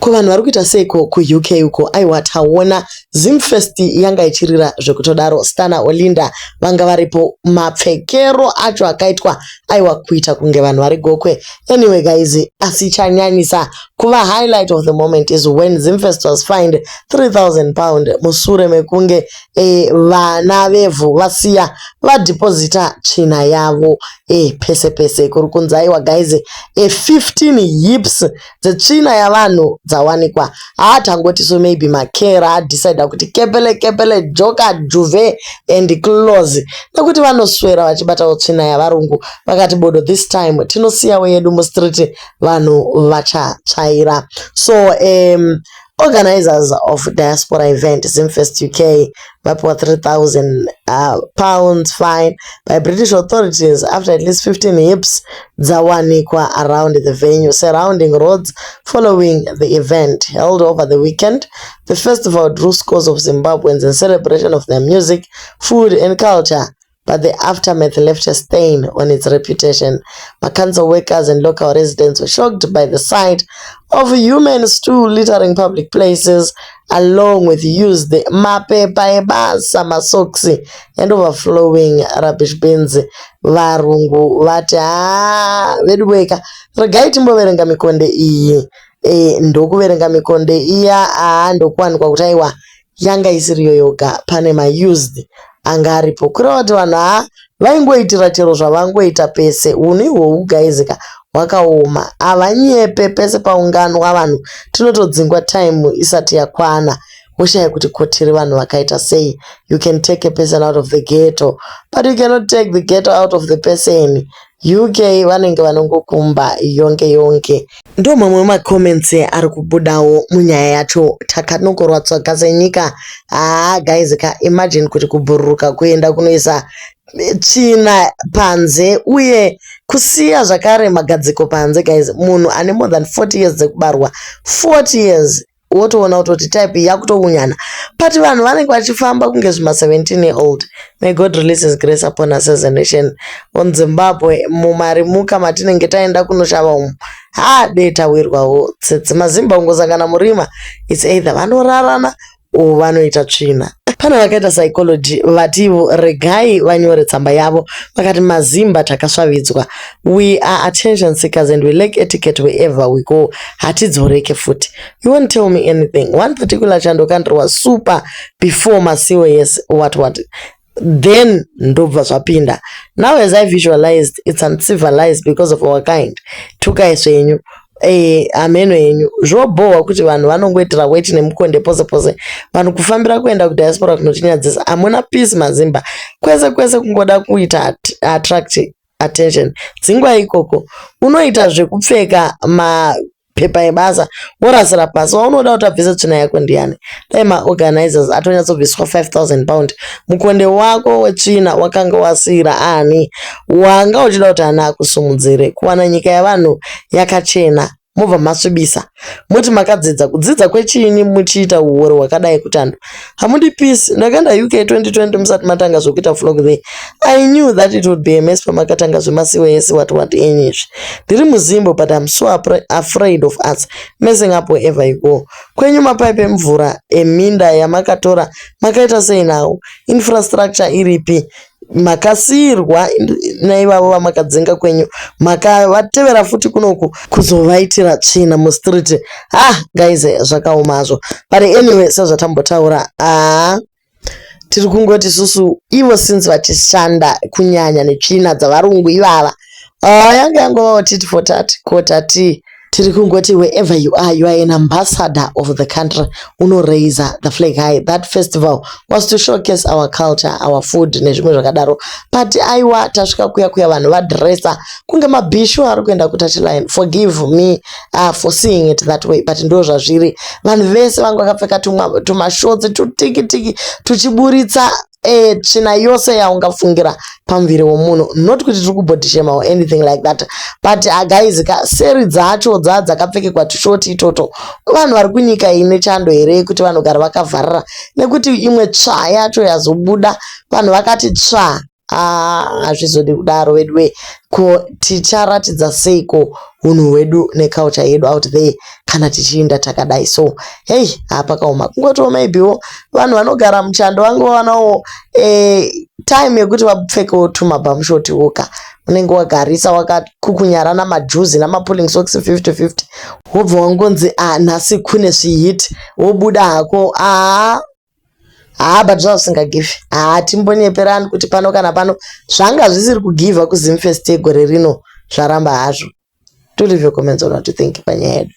Ko vanhu vari kuita seiko kuUK uko? Aiwa, taona Zimfest yanga ichirira zvekutodaro. Stunner Olinda vanga varipo. Mapfekero acho akaitwa, aiwa, kuita kunge vanhu vari Gokwe. Anyway guys, asi chanyanyisa kuva highlight of the moment is when Zimfest was fined £3000 musure mekunge vana vevhu vasiya vadhipozita tsvina yavo pese pese. Kuri kunzi aiwa guys, 15 heaps dzetsvina yavanhu dzawanikwa. Haatangoti so maybe makera adecida kuti kepele kepele, joka juve and close, nekuti vanoswera vachibatawo tsvina yavarungu. Vakati bodo, this time tinosiyawo yedu mustreet, vanhu vachatsvaira. So organizers of diaspora event Zimfest UK vapiwa 3000 pounds fine by British authorities after at least 15 heaps dzawanikwa around the venue, surrounding roads, following the event held over the weekend. The festival drew scores of Zimbabweans in celebration of their music, food and culture, but the aftermath left a stain on its reputation. But council workers and local residents were shocked by the sight of human stool littering public places, along with used mapepa ebasa, masoksi and overflowing rubbish bins. Varungu vati haa, vedu weka, regai timboverenga mikonde iyi. Ndokuverenga mikonde iya, haa, ndokuwanikwa kuti aiwa, yanga isiriyo yoga, pane maused anga aripo, kureva kuti vanhu haa vaingoitira chero zvavangoita pese. Unhu ihwohwu guys ka hwakaoma, havanyepe. Pese paunganwa vanhu tinotodzingwa time isati yakwana. Woshaya kuti kotiri vanhu vakaita sei. You can take a person out of the ghetto, but you cannot take the ghetto out of the person. UK vanenge vanongokumba yonke yonke. Ndo mamwe emacomments ari kubudawo munyaya yacho. Takanokorwa tsoka senyika. Haa guys ka, imagine kuti kubhururuka kuenda kunoisa tsvina panze uye kusiya zvakare magadziko panze. Guys, munhu ane more than 40 years dzekubarwa, 40 years, wotoona kutoti type yakutounyana, but vanhu vanenge vachifamba kunge zvima17 year old. May God release his grace upon us as a nation on Zimbabwe. Mumarimuka matinenge taenda kunoshava umu, haade tawirwawo tsetse. Mazimba kungosangana murima, it's either vanorarana or vanoita tsvina. Pane vakaita psychology vativo regai vanyore tsamba yavo, vakati mazimba takasvavidzwa. We are attention seekers and we lack etiquette. Wherever we go, hatidzoreke futi. You won't tell me anything. One particular chando country was super before masiwo, yes, what what, then ndobva zvapinda. Now as I visualized, it's uncivilized because of our kind. Tukai zvenyu, hameno henyu. Zvobhohwa kuti vanhu vanongoitira weti nemukonde pose pose. Vanhu kufambira kuenda kudiaspora kunotinyadzisa. Hamuna peace mazimba, kwese kwese kungoda kuita attract attention. Dzingwa ikoko, unoita zvekupfeka mapepa ebasa worasira pasi. Waunoda kuti abvise tsvina yako ndiani? Dai maorganizers atonyatsobviswa £5000. Mukonde wako wetsvina wakanga wasiyira ani? Wanga uchida kuti ani akusumudzire kuwana nyika yavanhu yakachena? Mobva masvibisa, moti makadzidza. Kudzidza kwechini muchiita uori hwakadai? Kutando hamudi peace. Ndakaenda UK 2020 musati matanga zvokuita flock there. I knew that it would be a mess pamakatanga zvemasiwo ese, what what enyu izvi. Ndiri muzimbo, but I'm so afraid of us messing up wherever you go. Kwenyu mapaipi emvura eminda yamakatora makaita sei nawo? Infrastructure iripi? Makasiyirwa naivavo vamakadzinga kwenyu, makavatevera futi kunoku kuzovaitira tsvina mustreet. Ah guys, zvakaoma hazvo, but anyway, sezvatambotaura, haa, tiri kungoti isusu ivo since vachishanda kunyanya netsvina dzavarungu ivava, yanga yangovawo tit for tat. Kotati tiri kungoti wherever you are, you are an ambassador of the country. Unoraisa the flag high. That festival was to showcase our culture, our food nezvimwe zvakadaro, but aiwa, tasvika kuya kuya, vanhu vadressa kunge mabhishu ari kuenda kutouchline. Forgive me for seeing it that way, but ndo zvazviri. Vanhu vese vanga vakapfeka tumashorts tutiki tiki tuchiburitsa tsvina yose yaungafungira pamuviri womunhu. Not kuti tiri kubody shame or anything like that, but guys ka, seri dzacho dzakapfekekwa tushort itoto, vanhu vari kunyika ine chando here kuti vanogara vakavharira? Nekuti imwe tsva yacho yazobuda, vanhu vakati tsva. Haa hazvizodi kudaro veduwe. Ko ticharatidza seiko hunhu hwedu neculture yedu out there kana tichiinda takadai so? Hei, haa pakaoma. Kungotiwo maybewo vanhu vanogara muchando vangowanawo time yekuti vapfekewo tumabhamushotiwo ka. Unenge wagarisa wakakukunyara namajuzi namapulling socks 50-50 wobva wangonzi ah nhasi kune zviheat, wobuda hako. Haa haa, but zvazvisingagivhi. Haa, timbonyeperani kuti pano kana pano zvanga zvisiri kugivha kuZimfest yegore rino, zvaramba hazvo. Do leave your comments on what you think panyaya yedu.